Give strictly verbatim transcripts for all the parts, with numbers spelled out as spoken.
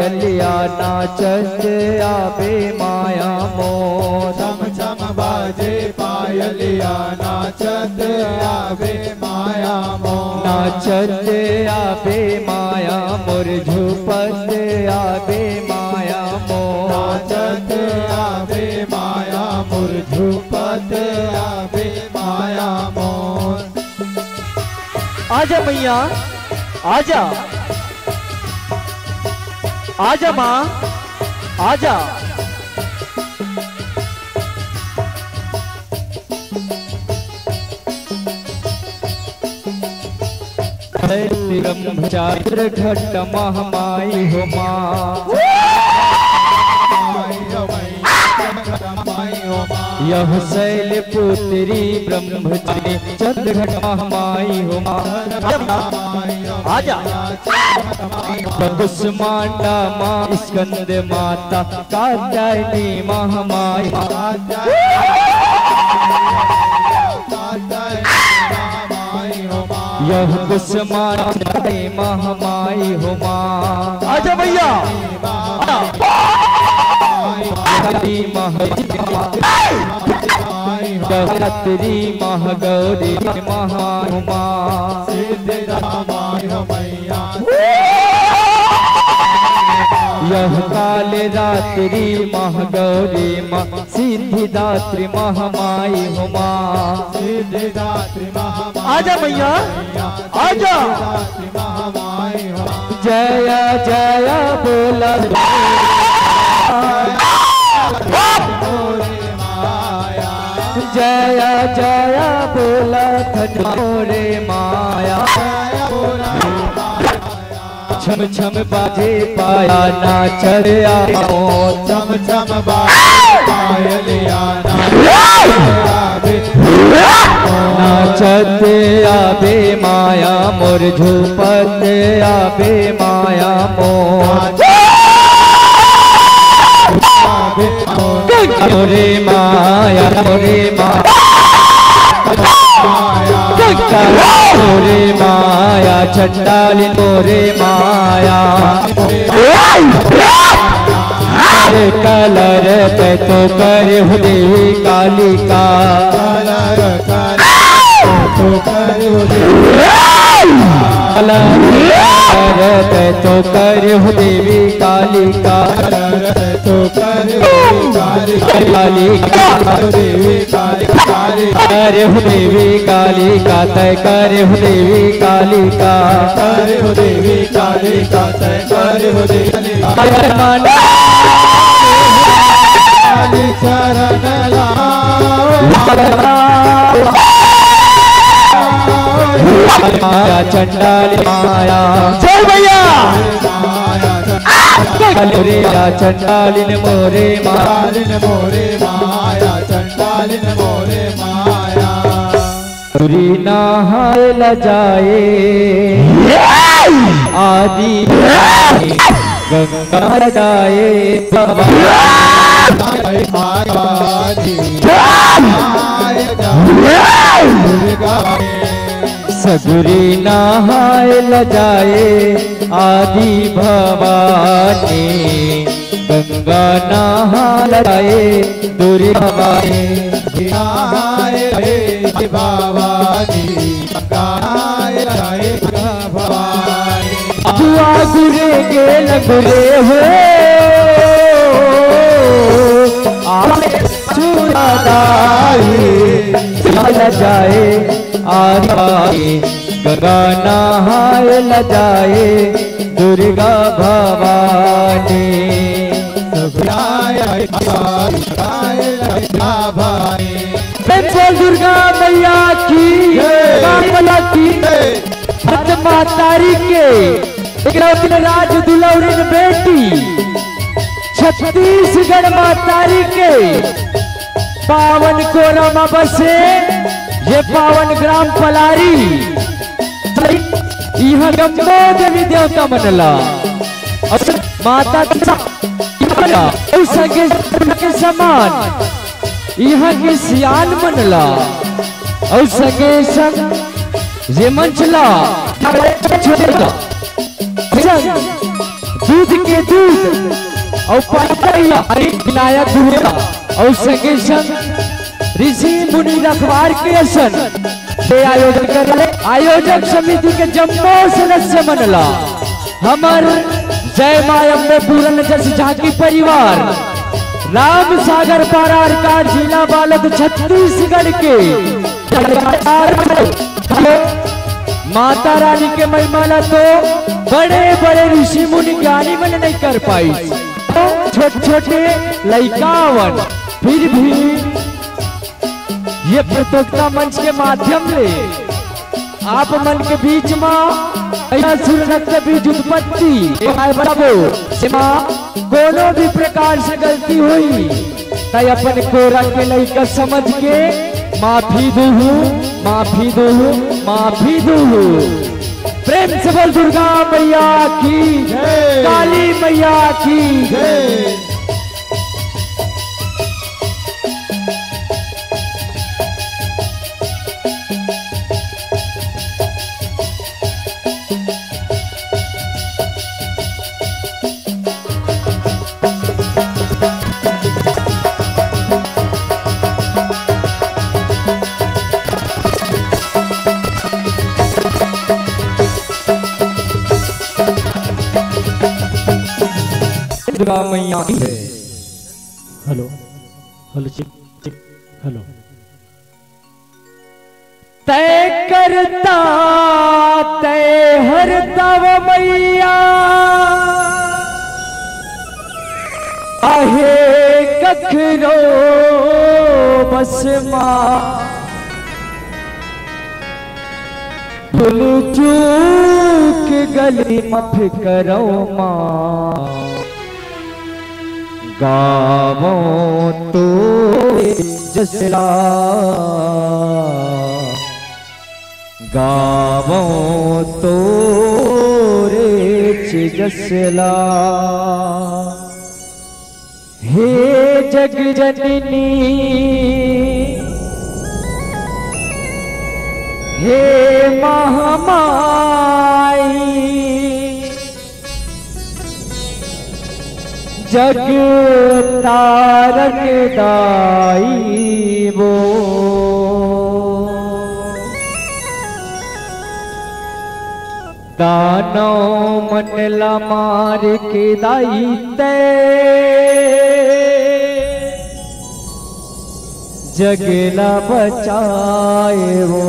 पायलिया नाचत आबे माया मोर। छम छम बाजे पायलिया नाचत आबे माया मोर। नाचत आबे माया मोर, झूपत आबे माया मोर। नाचत आबे माया मोर, झूपत आबे माया मोर। आजा मैया, आजा, आजा माँ, आजा। ब्रह्मचारिणी घट महमाई हो माँ। यह शैलपुत्री ब्रह्मचारिणी चंद्र घट महमाई हो माँ। आजा। कुसमांडा माँ, स्कंद माता, कात्यायनी महमाई। यह कुसमांडा महमाई हो माँ। आजा भैया। हरी मह-, जगतरी मह गौरी महा हो माँ। यह काल रात्रि मह गौरी माँ, सिद्धिदात्री महमाई हो माँ। सिद्धिदात्री महमाई। आजा मैया, आजा। सिद्धिदात्री महमाई हो। जया जया बोला। जया जया बोला थन मोरे माया। छम छम बाजे पाया नाचत आबे। छम छम बाजे पायलिया नाचत आबे। नाचत आबे माया मोर, झूपत आबे माया मोर। मोरे माया, मोरे माया। मोरे माया, चंडाली मोरे माया। अरे कलर पे तो करे हो देवी कालिका। कलर पे तो करे हो देवी। कलर पे तो करे हो देवी कालिका। तो कर कालिका। देवी कालिका। करे हो देवी कालिका, तय करे हो देवी कालिका। करे हो देवी कालिका, तय करे हो देवी कालिका। अरे मन काली चरण लाओ। माया चंडाली माया। जय भैया। माया चंडाली रे या चंडालिन मोरे माया। चंडालिन मोरे माया, चंडालिन मोरे माया। दूरी नहाए ल जाए आदि गंगा जाए बाबा। आदि दुर्गा। सगुरी नहाए ल जाए आदि भवानी, गंगा नहा ल जाए दुर्गा भवानी। नहाए रे भवानी, नहाए रे भवानी। जुआ गुरे के लगरे हो, आए चूड़ादारी चल जाए आदि गंगा नहाए ल जाए दुर्गा भवानी। प्रेम से बोल दुर्गा मैया की, जय। राम लला की, जय। भारत महतारी के एकलौती राज दुलौरिन बेटी, छत्तीसगढ़ महतारी के पावन कोरा म बसे ये पावन ग्राम पलारी। इहाँ जम्मो देवी देवता मन ला अउ माता के सा-, अउ संगे के समान इहाँ के सियान मन ला अउ संगे संग ये मंच ला छोटे ला। संग दूध के दूध अउ पानी विनायक दुर्गा अउ संगे संग ऋषि मुनि रखवार के असन से आयोजन करे। आयोजक समिति के जम्मो सदस्य मन ला हमर जय माँ अम्बे पूरन जस झांकी परिवार राम सागर पारा अरकाट जिला बालोद छत्तीसगढ़ के माता रानी के महिमा ला तो बड़े बड़े ऋषि मुनि ज्ञानी मन नहीं कर पाई। तो छोटे छोटे लइका आवन, फिर भी ये प्रतियोगिता मंच के माध्यम ले आप मन के बीच मा ऐसा सुर रक्त बीज उत्पत्ति, जेमा कोनो भी प्रकार से गलती होई, त अपन कोरा के लइका समझ के माफी दूहू, माफी दूहू, माफी दूहू। प्रेम से बोल दुर्गा मैया की, जय। काली मैया की। जय। दुर्गा मैया की जय। Hello, hello, check, check, hello. तय करता, तय हरता वो मैया, आहे कखरो बस मा। भूल चूक गली माफ करो माँ, गावो तो जसला, गावो तो रे जसला। हे जग जननी, हे महामाई, जग तारन दाई वो। दानव मन ला मार के दाई तै जग ला बचाए वो।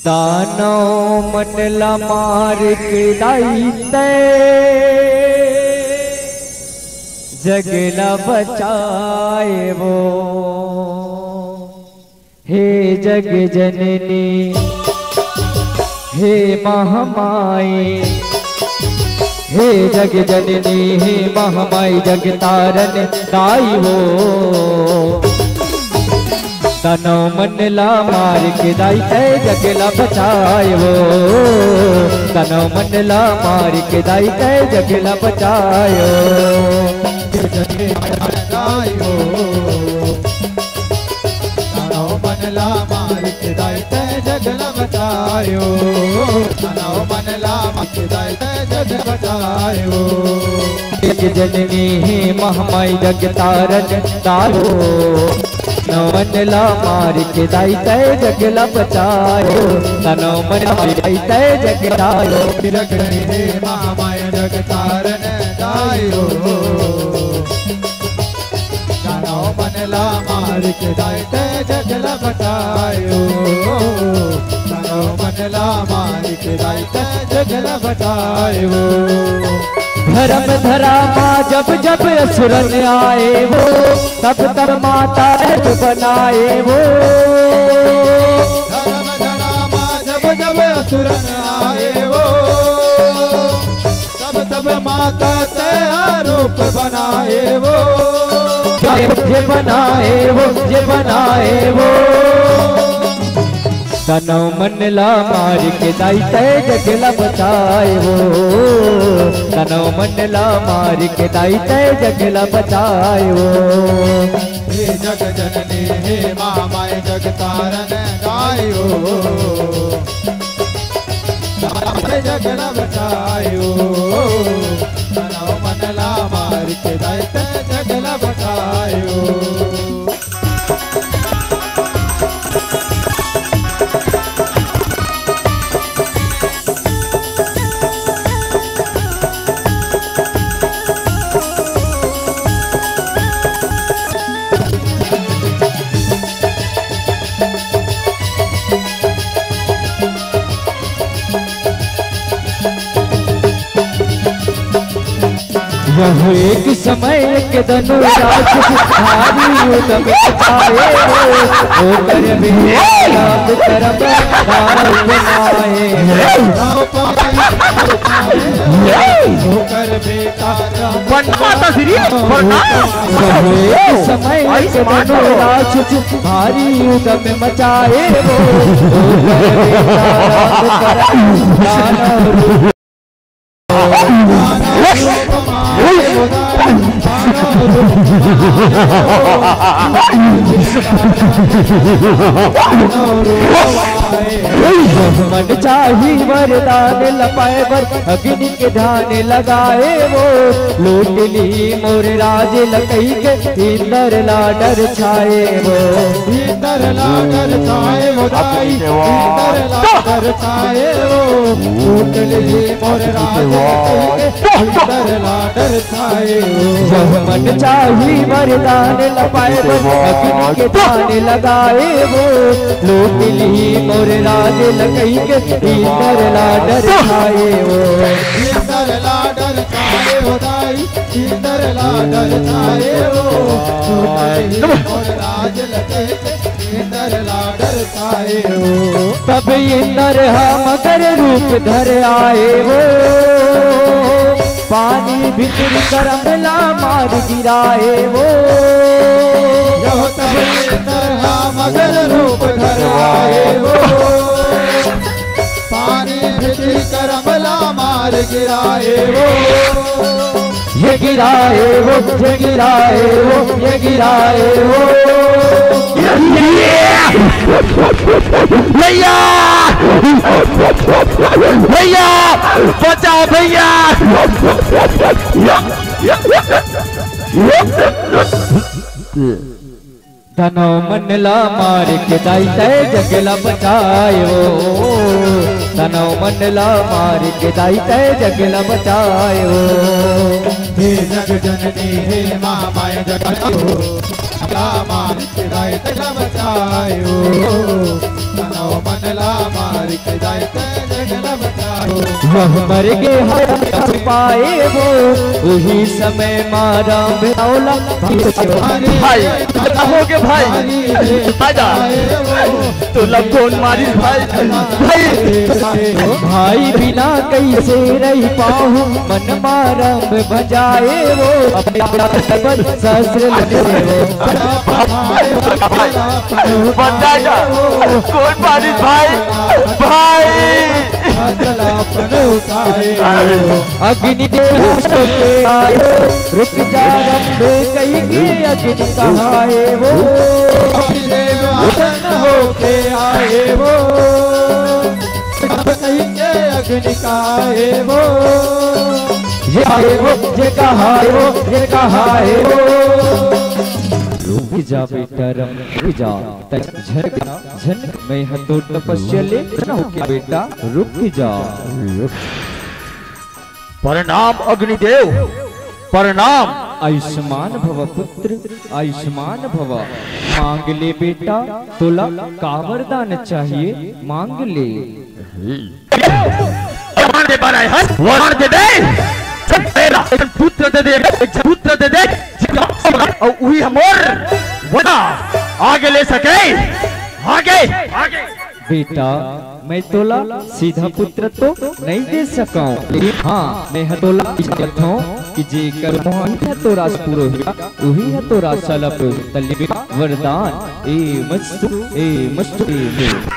दानव मन ला मार के दाई तै जग ला बचाए वो। हे जग जननी, हे महामाई, हे जग जननी, हे महामाई जग तारन दाई वो। तनव मन ला मार के दाई तै जग ला बचाए वो। तनव मन ला मार के दाई तै जग ला बचाए वो। जग ला बचाए वो। तनव मन ला मार के दाई तै जग ला बचायो। तनव मन ला मार के दाई तै जग बचायो। एक जननी हे महामाई जग तारन दायो। तनव मन ला मार के दाई तै जग ला बचायो। तनव मन ला मार के दाई तै जग दायो। जग हे महामाई जग तारन दायो। तनव मन ला मार के दाई तै जग ला बचायो। तनव मन ला मार के दाई तै जग ला बचायो। धरम धरा मा जब जब असुरन आए वो, तब तब माता रहत बनाए वो। धरम धरा मा जब जब असुरन आए वो, तब तब माता तै रूप बनाए वो। रूप बनाए वो, जे बनाए वो। तनव मन ला मार के दाई तै जग ला बचाए वो। तनव मन ला मार के दाई तै जग ला बचाए वो। हे जग जननी हे महामाई जग तारन दाई वो। जग ल बचायो, तन मन ला मार के दाई तैं जग ल बचायो। यह एक समय एक धनुराज भारी उदम पाए हो, होकर भी राम करम धाम बनाए। होकर बेटा राम वंदे माता श्री प्रणाम। यह एक समय एक धनुराज भारी उदम मचाए वो, होकर बेटा राम करम धाम मन चाही वरदान ल पाए बर अग्नि के ध्यान लगाए वो, लूट ली मोर राज ल कहि के इंदर ला डर छाए वो। इंदर ला डर छाए वो दाई, इंदर ला डर छाए वो, लूट ली मोर राज ल कहि के इंदर ला डर छाए वो। यह मन चाही वरदान ल पाए बर अग्नि के ध्यान लगाए वो, लूट ली मोर राज ल कहि के इंदर ला डर छाए वो। इंदर ला डर छाए वो दाई, इंदर ला डर छाए वो, लूट ली मोर राज ल कहि के इंदर ला डर छाए वो। तब इंदर हा मगर रूप धर आए वो, पानी भीतरी करम ला मार गिराए वो। यह तब इंदर हा मगर रूप धर आए वो, पानी भीतरी करम ला मार गिराए वो। ये गिराए वो, ये गिराए वो, ये गिराए वो। भैया, भैया, बचाओ भैया। तन मन ला मार के दाई तैं जग ला बचायो, तन मन ला मार के दाई तैं जग ला बचायो। हे जग जननी हे महामाया जगत ला मार के दाई तैं ला बचायो, तन मन ला मार के दाई तैं जग ला बचायो। वह मर गे हर पाए वो, उही समय मारा बेनौला। भाई, हो गे भाई, आजा। तोला कोन मारिस भाई? भाई, भाई बिना कइसे रहि पाहूं, मन मारम भजाए वो। अपने आप पर ससुर लगे वो। बता जा, कोन मारिस भाई? भाई। अग्नि देव के आए, रुक जा रंबे कहि के अग्नि कहाए वो। अग्नि देव आसन होके आए वो, कहि के अग्नि कहाए वो। ये आए वो, ये कहाए वो, ये कहाए वो। रुक जा बेटा रंबे, रुक जा। तैं झन, झन, मैं ह तोर तपस्या ले झन होके बेटा, रुक जा। प्रणाम अग्निदेव, प्रणाम। आयुष्मान भव पुत्र, आयुष्मान भव। मांग ले बेटा, तोला का वरदान चाहिए, मांग ले। वरदान दे बर आए हस, वरदान दे दे। तेरा एक पुत्र दे दे, एक पुत्र दे दे, अउ उही हमर वरदान आगे ले सके, आगे, आगे। बेटा, मैं तोला सीधा पुत्र तो नहीं दे सकंव, लेकिन हाँ, मैं ह तोला बताथंव कि जेकर मोहन ह तोर आस पूरो हुआ, उही ह तोर आस ला पूरो। त ले बेटा वरदान, ए मस्तु, ए मस्तु, ए मस्तु।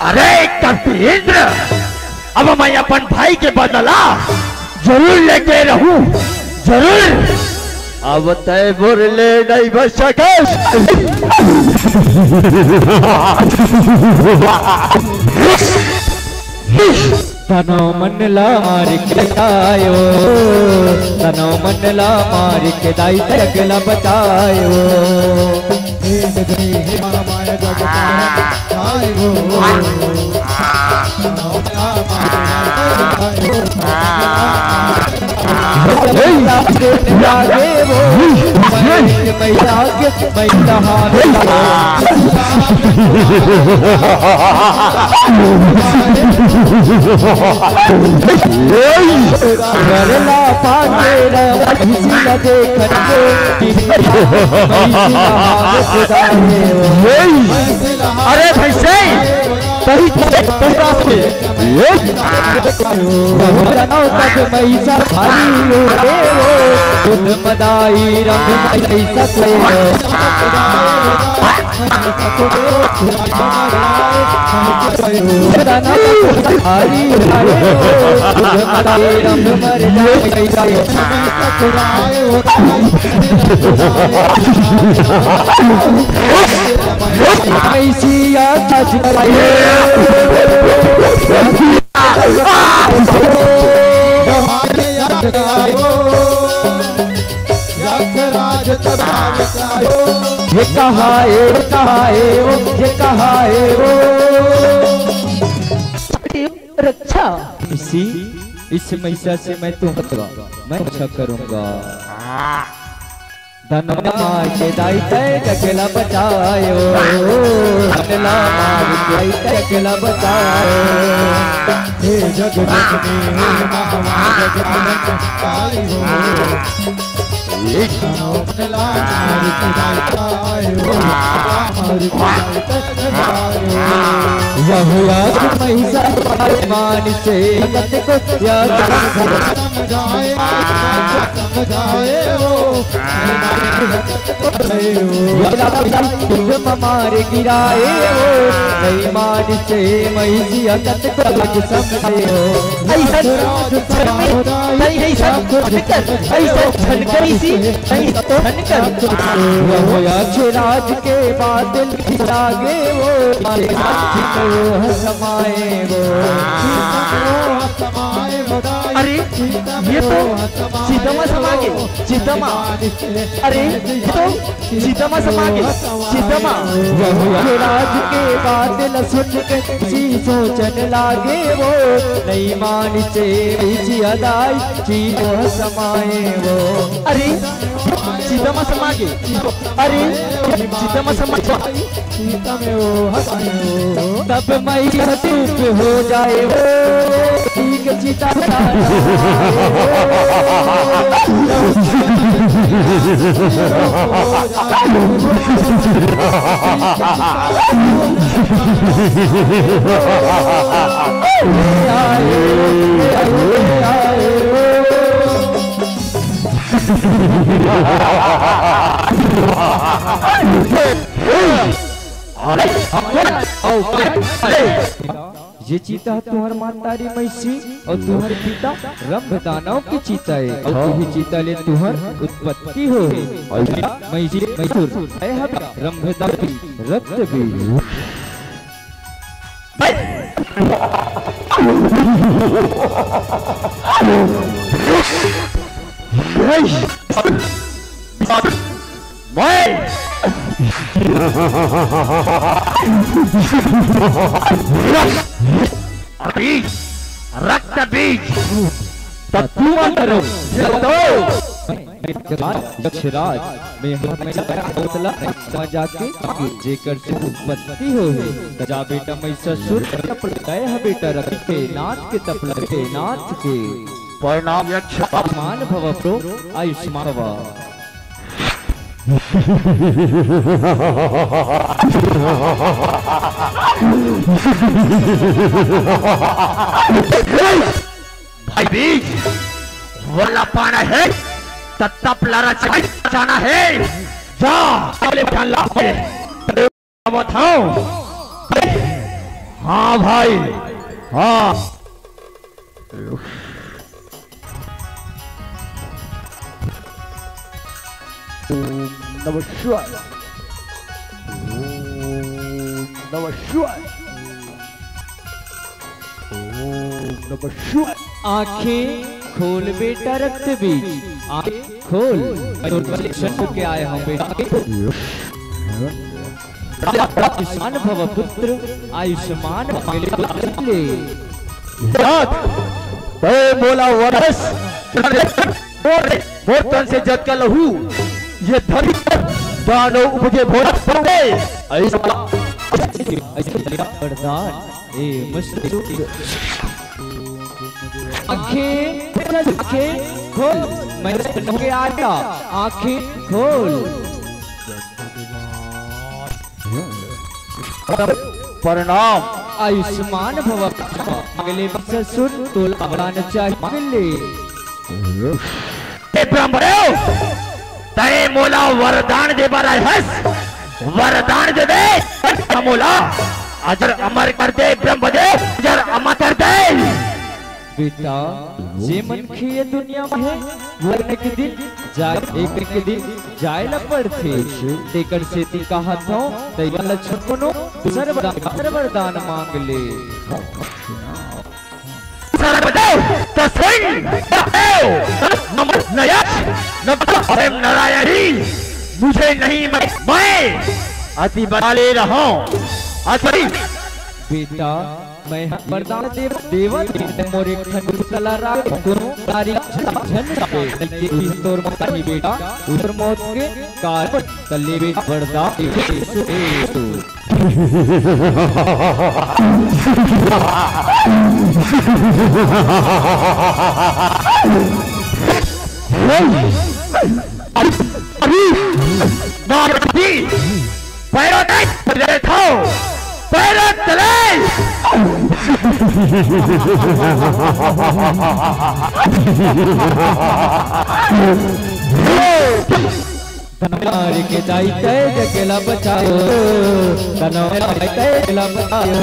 अरे कपींद्र, अब मैं अपन भाई के बदला जरूर लेके रहूं, जरूर। अब तय बोर ले नहीं बच सकस। तनो मन ला मार के आयो, तनो मन ला मार के दाई तक ला बचायो। अरे भैंसे, तही तही रास्ते। ये कहा ए, ये कहा ए, ओ, ये कहा ए, ओ। रक्षा। इसी, इस महिषा से मैं तुम, मैं रक्षा करूंगा। धन मार के दाई तय जगला बचायो, धन मार के दाई तय जगला बचायो। हे जग जननी, हे महामाया जगत काली हो। यह याद महिषा मान से कत को याद समझाए, समझाए हो। मार गिराए हो, नहीं मान से महिषिया कत को लग समझे हो। ऐसा झनकर, नहीं ऐसा झनकर, ऐसा झनकर इसी, नहीं झनकर। वो अच्छे राज के बादल खिला गे वो, वो समाए वो। अरे, ये तो सीता मा समा गे, सीता मा। अरे, ये तो सीता मा समा गे, सीता मा। राज के बादल सुन के जी सोचन लागे वो, नहीं मानिचे जी अदाई जी वो समाए वो। अरे, सीता मा समा गे। अरे, सीता मा समा गे। तब मैं चुप हो जाए वो, ठीक चिता। ये चिता ह तुंहर मातारी महिषी अउ तुंहर पिता रंभ दानव के चिता ए, अउ उही चिता ले तुंहर उत्पत्ति होहे। महिषी, महिषासुर, ए ह रंभ दानव के रक्त बीज। मैं बीज, रक्त बीज, तत्व करो। यक्षराज में हमेशा हौसला में जाके जेकर से उत्पत्ति होहे। त जा बेटा महिषासुर, तय ह बेटा रक्त के, नाथ के तपला के, नाथ के। प्रणाम यक्ष। आयुष्मान भव प्रो, आयुष्मान भव। भाई बीज, वल्ला पाना हे, त तपला रचाना हे। जा, तपले ध्यान ला। आवत हूँ। हाँ भाई, हाँ। ओम नमः शिवाय। ओम नमः शिवाय। ओम नमः शिवाय। आंखें खोल बेटा रक्त बीज, आंखें खोल। मैं तो कलेक्शन होके आया हूँ बेटा। आयुष्मान भव पुत्र, आयुष्मान भव। ले। जात, तय मोला वरस, मोर, मोर तन से जतका लहू, ये धरती पर दानव उपजे भोला पड़े। ऐसा ऐसे वरदान, ए मस्त। आंखें, आंखें खोल, मैं होके आया, आंखें खोल। प्रणाम। आयुष्मान भव। अगले ससुर तोला वरदान चाही, मांग ले। ए ब्रह्मदेव, तय मोला वरदान दे बर आए हस, वरदान दे दे मोला, अजर अमर कर दे ब्रह्मदेव, अजर अमर कर दे। बेटा, जे मनखे ये दुनिया में हे, वो एक दिन जाए, एक, एक दिन जाए ला पड़थे। तेकर सेती कहत हंव, तैं वाला छोटकुनो दूसर वरदान, दूसर वरदान मांग ले। सर्वदेव तस्मिन् देव नमः नयस नमः नारायणी। मुझे नहीं, मैं, मैं अति बचा ले रहा हूँ। अति बेटा, मैं वरदान देव, देवत मोर एक ठन कला राख कोनो तारी झन झन पे नइते तोर मौत नहीं बेटा, उधर मौत के कारण तले बेटा वरदान देव। अरे, अरे, नारदी, पैरों तले, पैरों तले। तनव मार के दाई तय जगला बचायो, तनव मार के दाई तय जगला बचायो।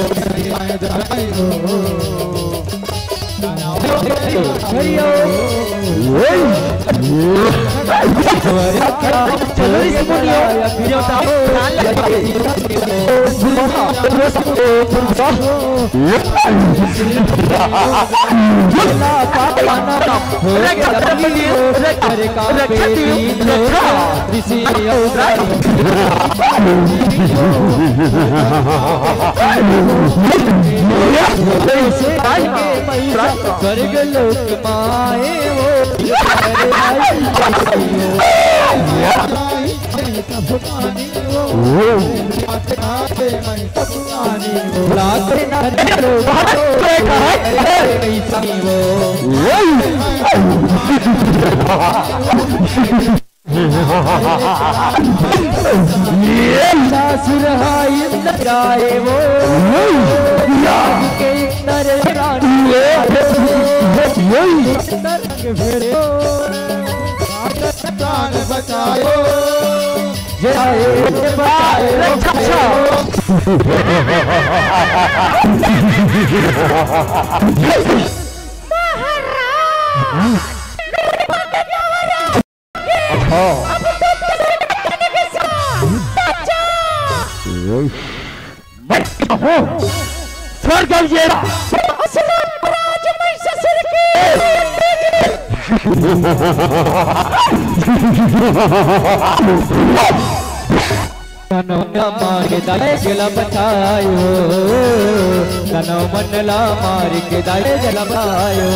हरिओ। चलो रे सुनियो, देवता। स्वर्ग लोक माए वो। सासुर हा इंद्र आए वो, के इंद्र रानी इंद्र के भेड़े, प्राण बचायो। जय बचायो। महाराज। हाँ। मैं हूँ स्वर्ग अवतार। असलम राज महिषासुर की। तनव मन ला मार के दाई जगला बचायो, तनव मन ला मार के दाई जगला बचायो।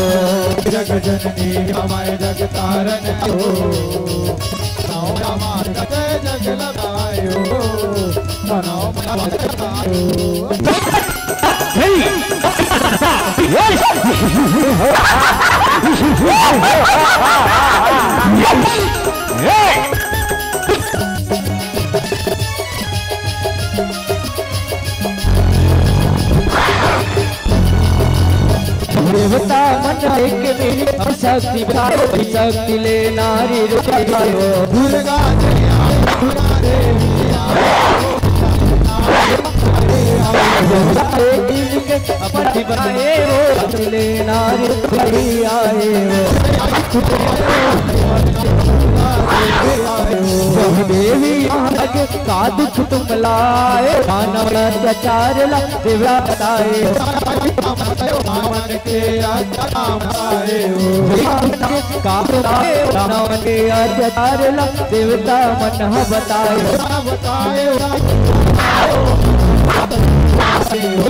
जग जननी हमारे जग तारन हो, तनव मन ला मार के दाई जगला बचायो, तनव मन ला मार के दाई। देवता मन एक मिली शक्ति बचाओ, शक्ति ले नारी रूप बचाओ। दुर्गा जय, दुर्गा देवी। अपन भाई वो शक्ति ले नारी रूप आए वो। देवी महाराज का दुख तुम लाए, मानव अत्याचार ला देवता बताए। मानव के अत्याचार लाए हो। का बताए, मानव के अत्याचार ला देवता मन ह बताए। बताए हो।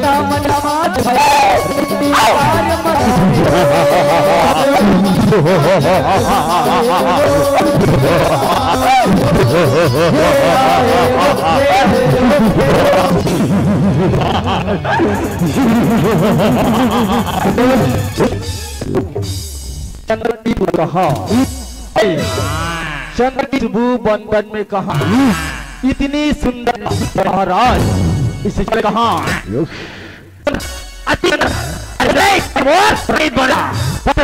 राम राम आज भय चंद्रदीप कहा, चंद्रदीप बंधन में कहा, इतनी सुंदर महाराज, इसे कहा, अति, अरे, मोर रानी बना, पर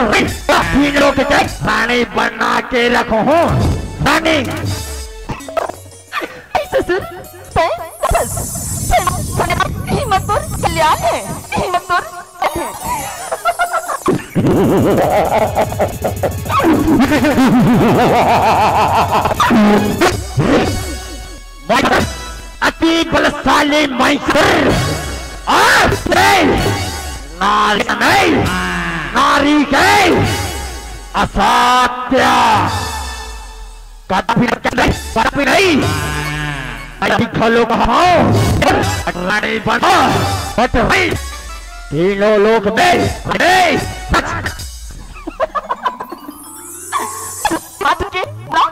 तीन लोग के रानी बना के रखो हूँ, रानी। ससुर, तो बस, हिम्मतपुर कल्याण है, हिम्मतपुर है। अति बलशाली महिषासुर, आज से नारी नहीं, नारी के असाध्य। कदापि नहीं, कदापि नहीं। अभी खलो कहाओ, रानी बना, बट नहीं। तीनों लोक में, नहीं। बात के ना,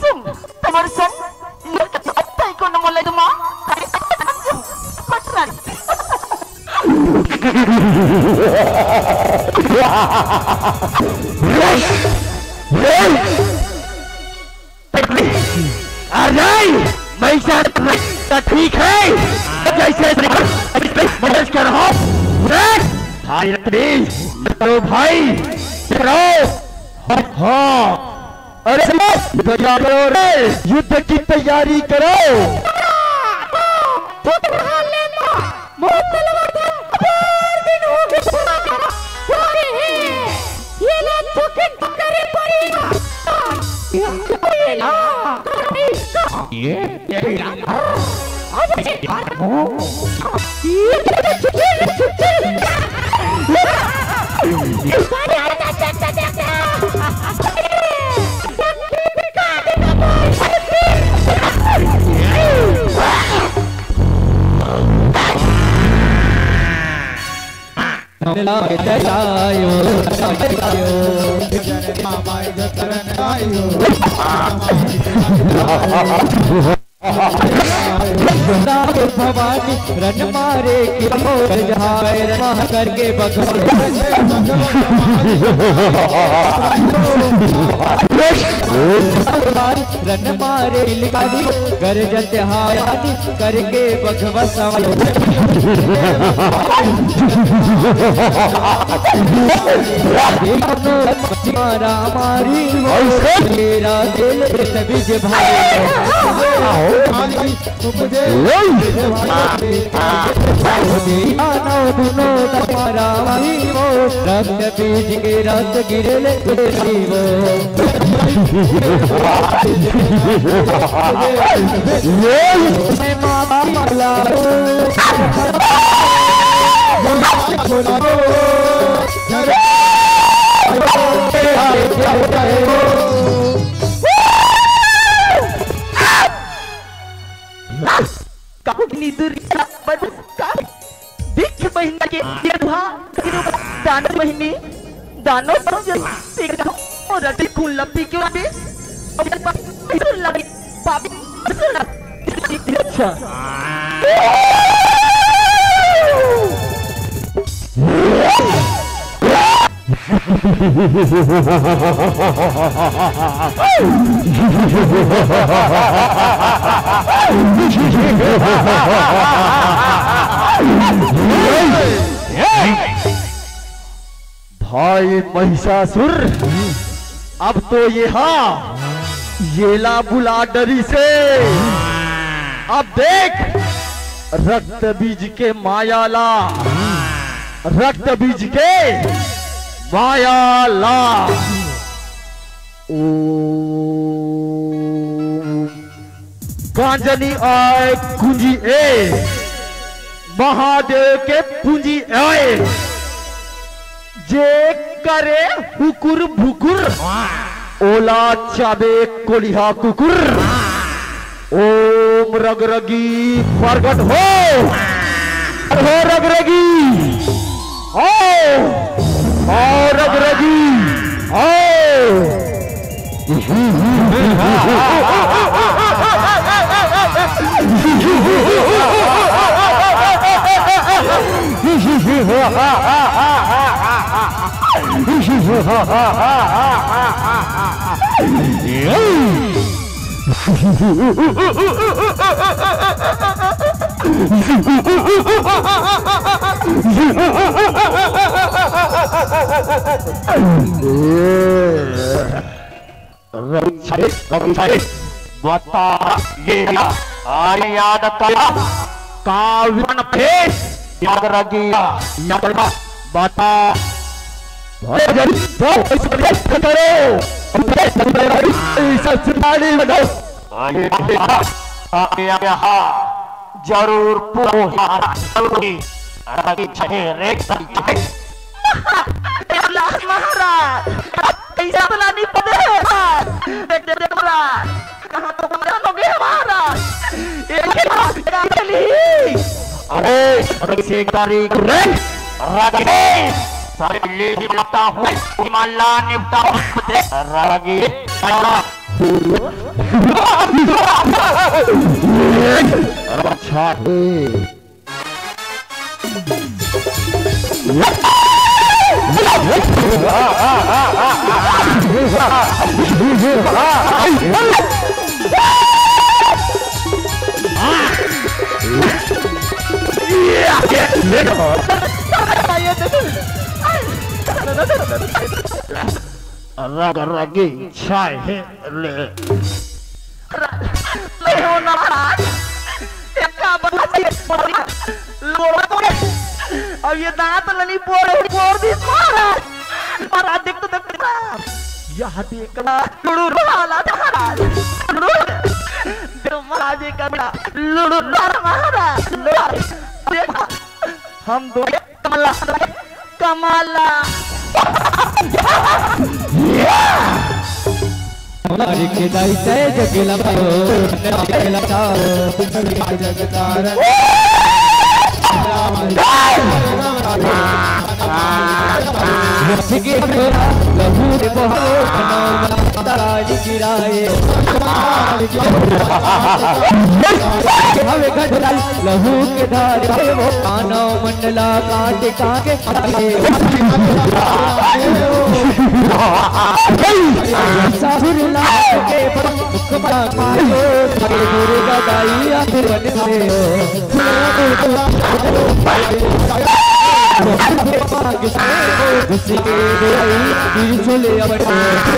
सुन, तमरसन, लोक तो अत्ता ही को नमो ले दुमा, पटरानी। अरे, महिषासुर तो ठीक है, जैसे मदद कर रहा हूँ। भाई रत्नी, तो भाई, करो। हाँ, अरे, तैयार करो रे, युद्ध की तैयारी करो। मोर तलवार ला अब्बड़ दिन हो गे छुड़ा करा। अरे हे, ये ला थोकिन टक्कर पड़ी ना। ये ला, ये, ये ला। अब ये, ये तो छुट्टी, छुट्टी। भवानी रन मारे के मोर जहाय रमा करके बघवा। रन मारे लिखानी गरजत हायानी करके बघवा सवारी। मारा मारी वो मेरा दिल तभी जे भाई। मानव दुनो मारा मारी वो रक्त बीज के रस गिरले तेरी वो। ये मामा मला काहू की निदुर का बद का बिख महीना के ये दुहा दानव महीने दानव पर जब पी का और रति खून लपी के वापे और जब पापी सुन लगे पापी सुन लगे। अच्छा। भाई महिषासुर, अब तो ये हा, येला बुला डरी से। अब देख, रक्त बीज के माया ला, रक्त बीज के माया ला। ओ पांजनी आय कुंजी ए, महादेव के पूंजी आय। जे करे हुकुर भुकुर, ओला चाबे कोलिहा कुकुर। ओम रगरगी प्रगट हो, हो रगरगी, हो, हो रगरगी, हो। रघुनाथ, रघुनाथ, बता ये ना, आर्य याद कला, काव्यन भेष, याद रगिया, याद रगिया, बता। अरे जल्दी, जाओ, इस पर भेष करो, हम भेष करो, इस पर भेष करो। आर्य याद, आर्य याद, जरूर पूरा जरूरी, रवि छहे रे, रवि छहे। महाराज, महाराज, कैसा बला नहीं पड़े महाराज। देख, देख, देख, महाराज, कहाँ तो बला हो गया महाराज। ये क्या चली? अरे, अरे, से तारीख रे, राजेश, सारे ले ही बता हूँ, हिमालय निपटा हूँ, रागी, अच्छा है। रग रगी छाहे ले। ले हो ना महाराज, एक का बदला से लोड़ा तो रे। अब ये दांत लनी पोर पोर दी महाराज। महाराज देख तो देख ना। यह देख ना लुड़ू वाला महाराज। लुड़ू। देख महाराज एक का बेटा लुड़ू वाला महाराज। लुड़ू। देख हम दो कमला, कमला। मारिक दाई तै जगला पाओ, जगला पाओ, जगतार। लहू के बहाव, ताज गिराए। हवे घटल लहू के धार, वो मानव मंडला काट काट सासुर लाग के मुख बड़ा खायो, गुरु गदाई आशीर्वाद से। घुसी के गई, त्रिशूल अवतार।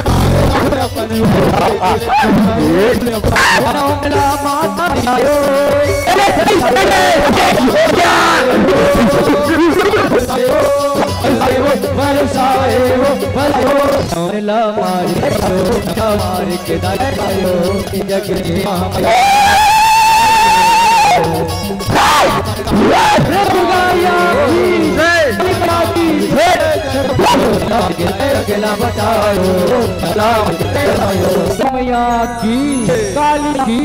माता आयो। समया की, काली की।